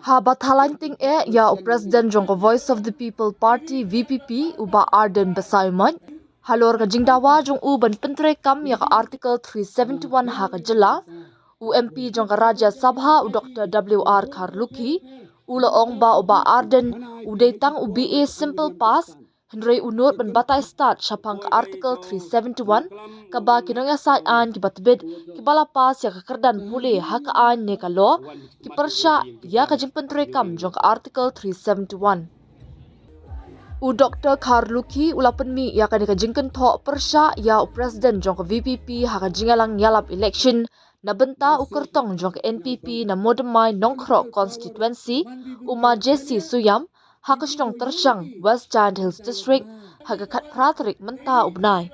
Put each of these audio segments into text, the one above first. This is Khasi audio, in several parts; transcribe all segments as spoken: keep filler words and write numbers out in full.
Haba thaw laiñ tyngeh ïa u President jong ka Voice of the People Party, V P P, u Bah Ardent Basaiawmoit, halor ka jingdawa jong u ban pyntreikam ïa ka Article three seventy-one ha ka jylla, u M P jong ka Rajya Sabha, u Doctor W R Kharlukhi, u la ong ba u Bah Ardent u dei tang u B A simple pass, hynrei u nud ban batai stad shaphang ka Article three seventy-one, kaba ki nongïasaid aiñ kiba tbit, kiba la pass ïa ka kyrdan pule ha ka aiñ ne ka law, ki pyrshah ïa ka jingpyntreikam jong ka Article three seventy-one. U Doctor Kharlukhi u la pynmih ïa kane ka jingkynthoh pyrshah ïa u President jong ka V P P ha ka jingïalang ïalap election na bynta u kyrtong jong ka N P P na Modemai Nongkroh constituency, u Ma Jessie Suiam, ha ka shnong Tyrshang, West Jaintia Hills District, ha ka khatphra tarik mynta u bnai.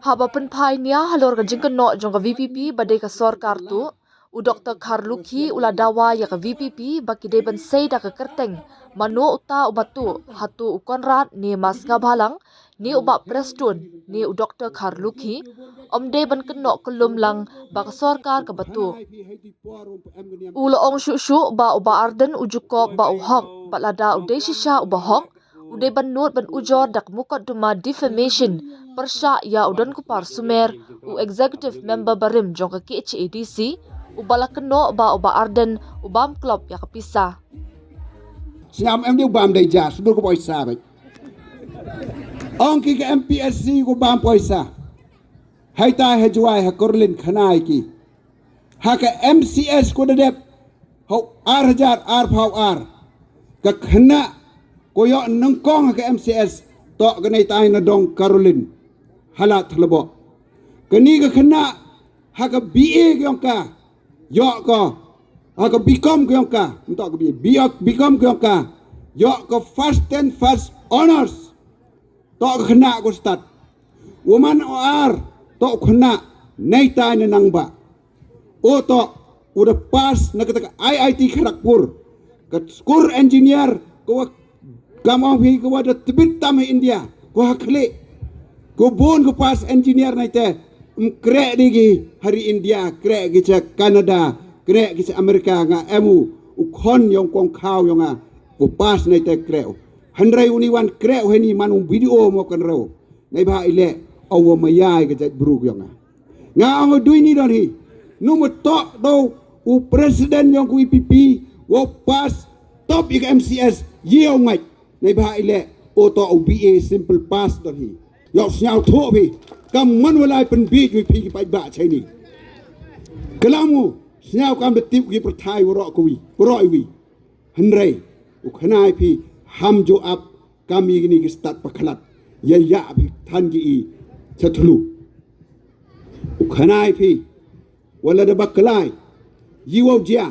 Haba pynphai nia halor ka jingkynnoh jong ka V P P ba dei ka sorkar tuh, u Doctor Kharlukhi u la dawa ïa ka V P P ba ki dei ban sei da ka kyrteng mano uta uba tuh, hato u Conrad ne Ma Sngewbhalang, ne u Bah Prestone, ne u Doctor Kharlukhi, ym dei ban kynnoh kyllum lang ba ka sorkar kaba tuh. U la ong shuh shuh ba u Bah Ardent u ju kop ba u hok, bad lada u dei shisha uba hok, u dei ban nud ban ujor da ka mukotduma defamation pyrshah ïa u Donkupar Sumer, u executive member barim jong ka K H A D C, uba la kynnoh ba u Bah Ardent u bam klop ïa ka pisa. Sngap em, dei u bam dei ja, sdang ka poisa beit. Ong ki ka M P S C ko bam poisa. Haitai ha Jowai ha Caroline khynnah ki. Ha ka M C S ko da dep ha u ar hajar arphew ar. Ka khynnah ko ïoh nyngkong ha ka M C S, toh ka neitai na dong Caroline, ha Lad Thlabok. Kane ka khynnah ha ka B A ka ïong ka, ïoh ka, ha ka B Com ka ïong ka, mynta ka B A, B-, B Com ka ïong ka, ïoh ka first ten first honours. Toh ka khynnah ko stad. Wa man u ar, toh u khynnah neitai na Nangbah. U toh u da pass na kata ka I I T Kharagpur. Ka skur engineer ko wa, kam ong phi, ko wa da tbit tam ha India, ko ha khlieh. Ko bun ko pass engineer naite, ym kreh de ki ha ri India, kreh ki cha Canada, kreh ki cha America. Nga em u, u khon ïong kong khaw ïong nga, ko pass naite kreh u. Hynrei uni wan kreh u heini, man u B D O mo kan rau. Neibhah i leh, aw wa maya ïa ka jaitbru ka ïong nga. Nga ong u dei ni don hi. Number toh do u president ïong ka V P P, wa pass top ïa ka M C S, ïa u ngait. Neibhah i leh, u toh u B A simple pass don hi. Ïa u sngewthuh phi. Kam man wa lai pynbiej wi phi ki paidbah cha ini. Klam u, sngewkam da tip ki pyrthai waroh kawi, waroh iwi. Hynrei u khynnah phi ham ju ap kam ïa kine ki stad pakhlad. Ïa ïa phi than ki i cha thlu. U khynnah phi, wa lada bakla i, ïa u jia,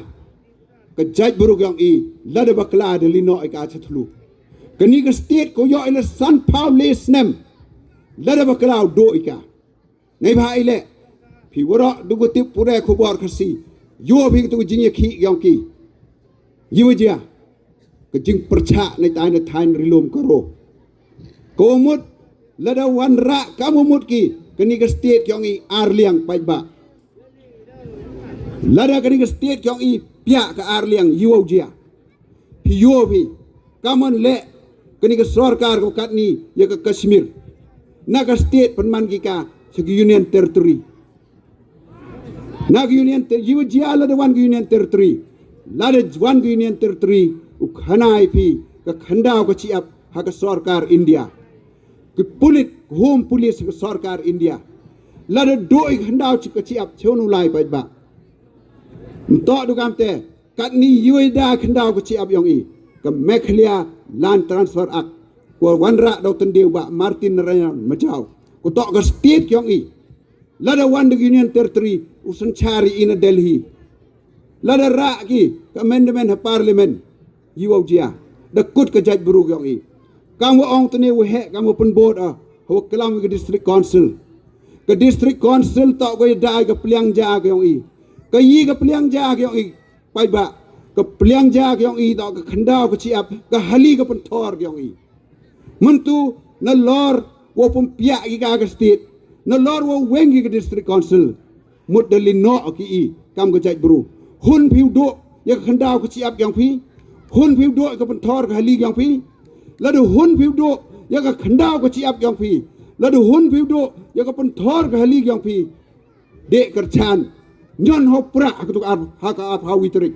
ka jaitbru ka ïong i, lada bakla da lino i ka cha thlu. Kane ka state ko ïoh i la sanphew le snem, lada bakla u duh i ka. Neibhah i leh, phi waroh du ko tip pure khubor Khasi, ïoh phi tu ka jingïakhih ka ïong ki. Ïa u jia, ka jingpyrchah neitai na thaiñ Rilum Garo. Ka wa mut, lada wanrah kam wa mut ki, kane ka state ka ïong i ar liang paidbah. Lada kane ka state ka ïong i piah ka ar liang, ïa u jia. Phi ïoh phi, kam man leh kane ka sorkar ka katni ïa ka Kashmir. Na ka state pynman ki ka sa ka Union Territory. Na ka Union Ter-, ïa u jia lada wan ka Union Territory. Lada wan ka Union Territory, u khynnah phi, ka khyndaw ka chiap ha ka sorkar India. Ka pulit, ka Home Police ka sorkar India. Lada duh i ka khyndaw chi ka chiap, chun u lai paidbah. Mynta du kamte, katni ïa u da khyndaw ka chiap ïong i, ka Meghalaya Land Transfer Act, ko wanrah da u tyndiew Bah Martin Narayanan Majaw. Ko toh ka state ïong i. Lada wan da ka Union Territory, u synshar i na Delhi. Lada rah ki ka amendment ha Parliament, ïa u jia. Da kut ka jaitbru ka ïong i. Kam wa ong tene wa heh, kam wa pynbud, ah, ha wa klam ka District Council. Ka District Council toh ko ïa da ka pliang ja ka ïong i. Ka ïa ka pliang ja ka ïong i. Paidbah, ka pliang ja ka ïong i, toh ka khyndaw ka chiap, ka hali ka pynthor ka ïong i. Mynta, nalor wa pynpiah ki ka ka state, nalor wa weng ki ka District Council, mut da lino ki i, kam ka jaitbru. Hun phi u duh, ïa ka khyndaw ka shyiap ka jong phi. Hun phi u duh ïa ka pynthor ka hali ka jong phi. Lada hun phi u duh ïa ka khyndaw ka shyiap ka jong phi, lada hun phi u duh ïa ka pynthor ka hali ka jong phi, dei kyrchan, ñion ho prah ha ka tuk ar, ha ka ar phaw wi tarik.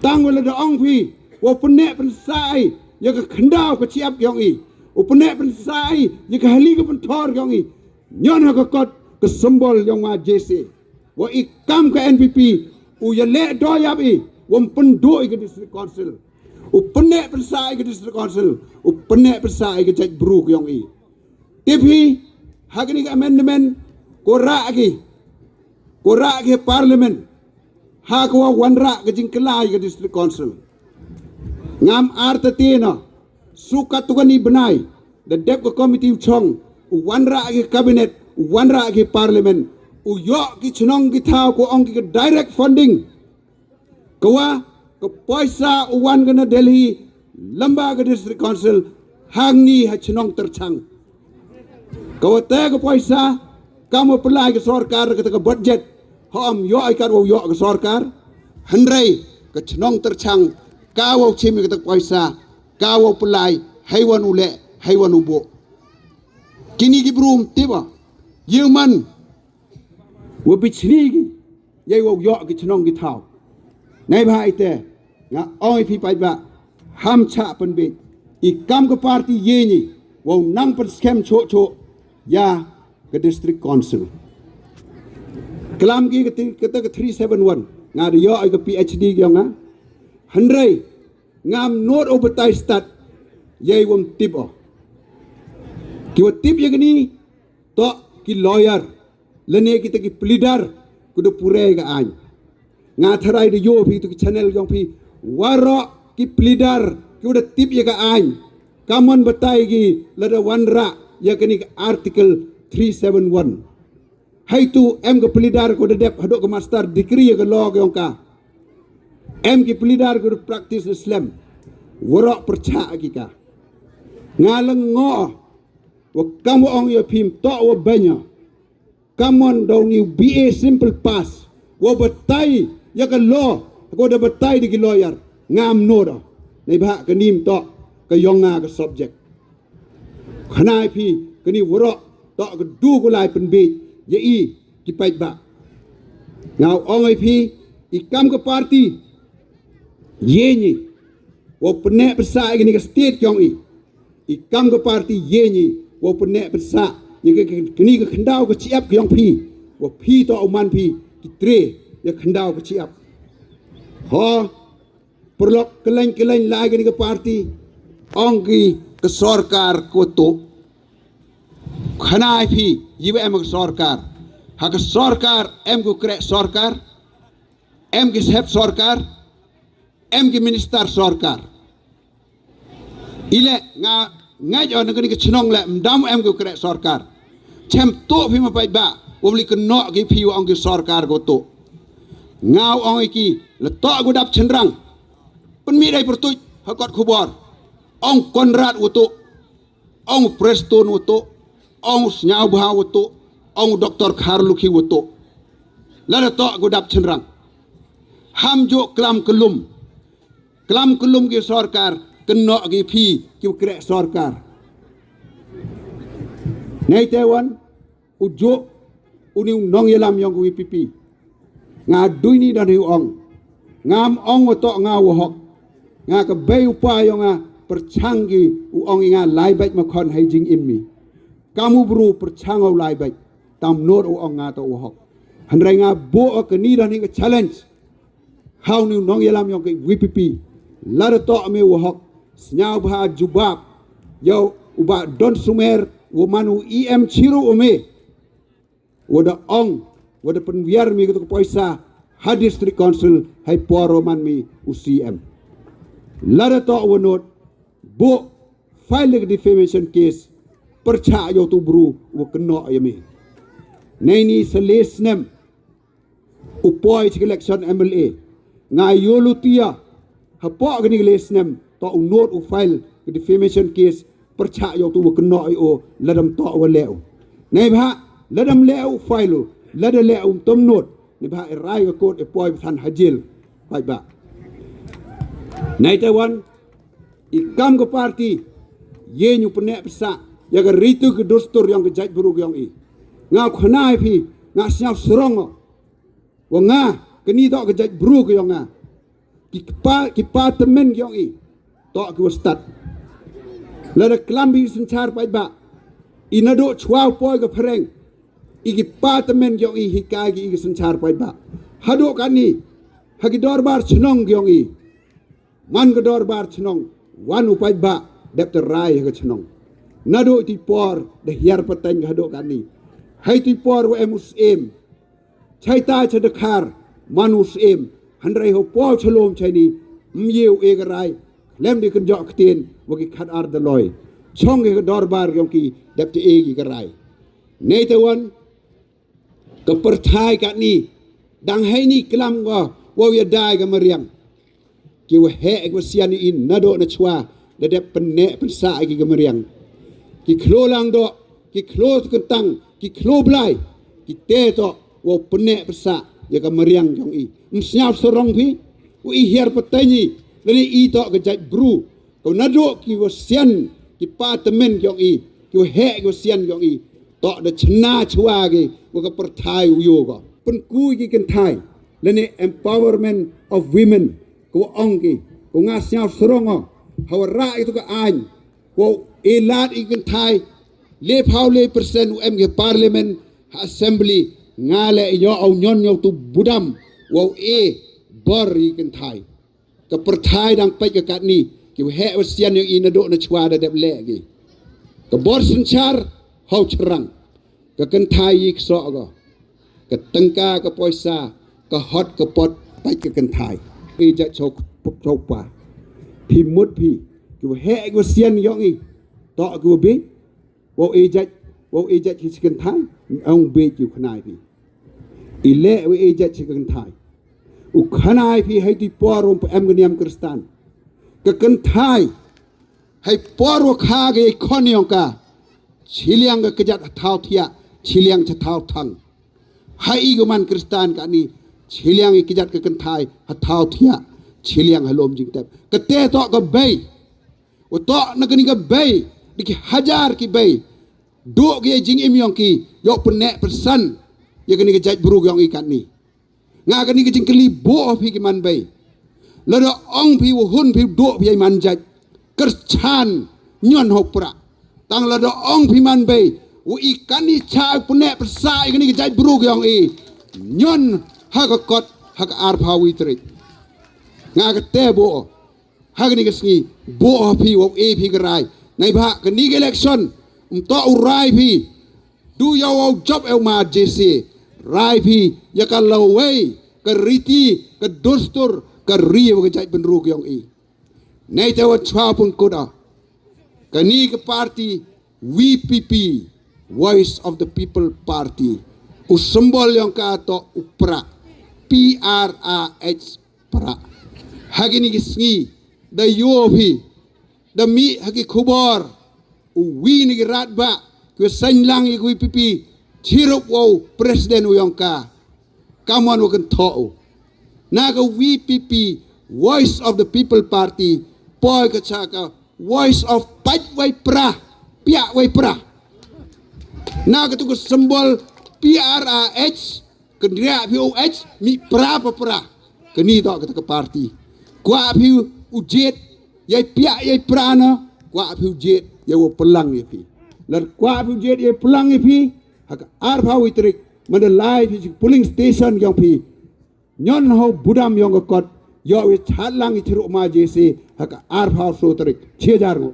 Tang wa lada ong phi wa u pynneh pynsah ei ïa ka khyndaw ka shyiap ka jong i, u pynneh pynsah ei ïa ka hali ka pynthor ka jong i, ñion ha ka kot ka symbol jong ma J C. Wa i kam ka N P P u ïaleh do ïap i, wa um pynduh i ka District Council, u pynneh pynsah i ka District Council, u pynneh pynsah i ka jaitbru ka jong i. Tip hi, ha kani ka amendment ko rah ki, ko rah ki ha Parliament, ha ka wa wanrah ka jingkylla i ka District Council. Ngam artatien, su katto katne bnai da dep ka committee u chong, u wanrah ki Cabinet, u wanrah ki Parliament, u ïoh ki chnong ki thaw ko ong ki ka direct funding. Ka wa ka poisa u wan ka na Delhi, lamba ka District Council, hangne ha chnong Tyrchang. Ka wa te ka poisa kam wa pynlai ka sorkar kata ka budget, ha um ïoh i kat wa u ïoh ka sorkar. Hynrei ka chnong Tyrchang ka wa u chim kata ka poisa, ka wa u pynlai hei wan u leh, hei wan u buh. Kini ki bru um tip ba ïa man wa bichni ki, ïa wa u ïoh ki chnong ki thaw. Nei ba ite nga ong i phi paidbah, ham chah pynbeit. I kam ka party ïa ni wa u nang pynskhem choh choh ïa ka District Council. Klam ki kata ka three seven one, nga da ïoh i ka P H D ki ong nga. Hynrei ngam nud u batai stad ïa i wa um tip o. Ki wa tip ïa kani toh ki lawyer lane kita ki pleader ki da pure ka aiñ. Nga tharai da ïoh phi tu ki channel jong phi, waroh ki pleader ki wa da tip ïa ka aiñ, ka mon batai ki lada wanrah ïa kani ka Article three seven one. Haitu em ka pleader ko da dep haduh ka master degree ïa ka law ka jong ka. Em ki pleader ko da practice slem. Waroh pyrchah ki ka. Nga lyngngoh wa kam wa ong ïa phi um toh wa beiñ. Ka mon da u ni u B A simple pass wa batai ïa ka law, ko da batai da ki lawyer. Ngam nud o. Nei ba kani um toh ka jong nga ka subject. Khnai phi kani waroh toh ka du ko lai pynbeit ïa i ki paidbah. Nga ong ïa phi, i kam ka party ïa ni wa u pynneh pynsah ïa kani ka state ka jong i. I kam ka party ïa ni wa u pynneh pynsah ïa kani ka khyndaw ka shyiap ka jong phi, wa phi toh u man phi ki tre ïa khyndaw ka shyiap. Ho, paralok, kylleng kylleng lai kani ka party ong ki ka sorkar ko tu. Khnai phi, ïa wa em ka sorkar? Ha ka sorkar em ko kreh sorkar, em ki sep sorkar, em ki minister sorkar. Ile nga ngeit o na kani ka chnong le mdam em ko kreh sorkar. Chem tu phi ma paidbah, wa li kynnoh ki phi wa ong ki sorkar ko tu. Nga ong ki, la toh ko dap chynrang. Pynmih dei pyrtuit ha kot khubor. Ong Conrad wa tu, ong Preston wa tu, ong Sniawbha wa tu, ong Doctor Kharlukhi wa tu. Lada toh ko dap chynrang, ham ju klam kyllum. Klam kyllum ki sorkar, kynnoh ki phi ki kreh sorkar. Nei te wan u ju u ni u nongïalam jong ka V P P. Nga dei ni da ni u ong. Ngam ong wa toh nga wa hok. Nga ka bei u pa jong nga pyrchang ki u ong ïa nga lai beit ma khon hei jingim mi. Kam u bru pyrchang u lai beit, tam nud u ong nga toh wa hok. Hynrei nga buh ka ni da ni ka challenge ha u ni u nongïalam jong ka V P P. Lada toh me wa hok, sniawbha jubab ïa u Bah Don Sumer wa man u E M chiruh wa me, wa da ong wa da pynwiar me ka tu ka poisa ha District Council hei por wa man me u C M. Lada toh wa nud, buh file ka defamation case pyrchah ïa u tu u bru wa kynnoh ïa me. Nei ni sa le snem u poi chi ka election M L A. Nga ïoh lutia hapoh kani ka le snem toh u nud u file ka defamation case pyrchah ïa u tu wa kynnoh ïa u, lada um toh wa leh u. Nei ba lada um leh u file u, lada leh u um tom nud. Nei ba i rai ka court i poi ba than ha jail. paidbah. Nai te wan i kam ka party, ïa ngi u pynneh pynsah ïa ka riti ka dustur yong ka jaitbru ka yong i. Nga khana ïa phi, nga sngew sarong o. Wa nga, kani toh ka jaitbru ka yong nga. Ki kpa, ki pa tymmen ka yong i, toh ki wa stad. Lada klam bad i synshar paidbah, i naduh chwa u poi ka phareng, i ki pa tymmen ka yong i hikai ki i ka synshar paidbah. Haduh kani, ha ki dorbar chnong ka yong i. Man ka dorbar chnong, wan u paidbah, dep te rai ha ka chnong. Naduh i ti por da hiar pateng haduh kani. Hai ti por wa em u syiem. Chai tai cha dakhar, man u syiem, hynrei ho pau cha lum chai ni, myiu e ka rai, lem di kynjok ktien, wa ki khat ar da loi. Chong ki ka dorbar yong ki, dep te e ki ka rai. Nei te wan, ka pyrthai kat ni, dang hai ni klam wa, wa ya dai ka mariang. Ki wa heh ki wa sian i naduh na chwa, da dep pynneh pynsah ki ka mariang. Ki khlo lang doh, ki khlo kyntang, ki khlo blai, ki te toh, wa pynneh pynsah, ïa ka mariang yong i. Ym sngew sarong phi, wa i hiar pateng i, lane i toh ka jaitbru, ka naduh ki wa sian, ki pa tymmen yong i, ki wa heh ki wa sian yong i, toh da chna chwa ki, wa ka pyrthai u yo ko. Pynkhuid ki kynthai, lane empowerment of women, ko ong ki, ko nga sngew sarong o, ha wa rah itu ka aiñ, ko e lad i kynthai, le phaw le percent u em ki parliament, ha assembly, nga le ïoh au ñion ñion tu budam, wa e bor i kynthai. Ka pyrthai dang peit ka kat ni, ki wa heh wa sian yong i naduh na chwa da dep leh ki. Ka bor synshar, hau cherang. Ka kynthai i ksoh ko. Ka tyngka ka poisa, ka hot ka pot, peit ka kynthai. I jait chau, chau pa. Phi mut phi, ki wa heh ki wa sian yong i. Toh ki wa bit, wa i jait, wa i jait ki chi kynthai, ong bit ki u khnai phi. I leh wa i jait chi kynthai. U khnai phi hai ti por um pa em ka niam Kristan. Ka kynthai, hai por wa kha ka i khon yong ka. Chiliang ka kjat ha thaw thiah, chiliang cha thaw thang. Hai i ka man Kristan ka ni, chiliang i kjat ka kynthai, ha thaw thiah, chiliang ha lum jingtep. Ka te toh ka bei. Wa toh na kani ka bei, di ki hajar ki bei. Duh ki jingim yong ki, yoh pynneh pyrsan. Ïa kani ka jaitbru yong i kat ni. Nga kani ka jingkylli buh phi ki man bei. Lada ong phi wa hun phi duh phi ai man jait. Kyrchan ñion hok pra. Tang lada ong phi man bei. Wa i kani cha pynneh pyrsa i kani ka jaitbru yong i. Ñion ha ka kot ha ka ar phaw wi tarik. Nga ka te buh. Ha kani ka sngi, buh phi wa e phi ka rai. Nai ba, kani ka election, um toh u rai phi. Du yow au jop eu ma J C. Rai phi, ïa ka lawei, ka riti, ka dustur, ka ri wa ka jait bynru ka yong i. Nai te wa chwa pun kuda. Kani ka party, V P P, Voice of the People Party. U symbol yong ka toh u pra. P R A H. Pra. Ha kini ki sngi, da ïoh phi, da mih ha ki khubor, u wi na ki rat ba, ki wa seng lang ïa ka V P P, chirup wow president u yong ka, kamon wa kynthoh u. Na ka V P P, Voice of the People Party, poi ka cha ka Voice of Pait Wai Pra, Piah Wai Pra. Na ka tu ka symbol P R A H, Kynriah phi u H, mi pra pa pra. Kani toh kata ka party. Kwah phi u jied, ïai piah ïai pra na, kwah phi u jied, ïai wa pynlang ïa phi. Lada kwah phi u jied ïai pynlang ïa phi, ha ka ar phaw wi tarik, manda lai phi chi polling station yong phi. Ñion hau budam yong ka kot, ïoh wi chat lang i chirup ma J C, ha ka ar phaw so tarik, chi hajar ngo.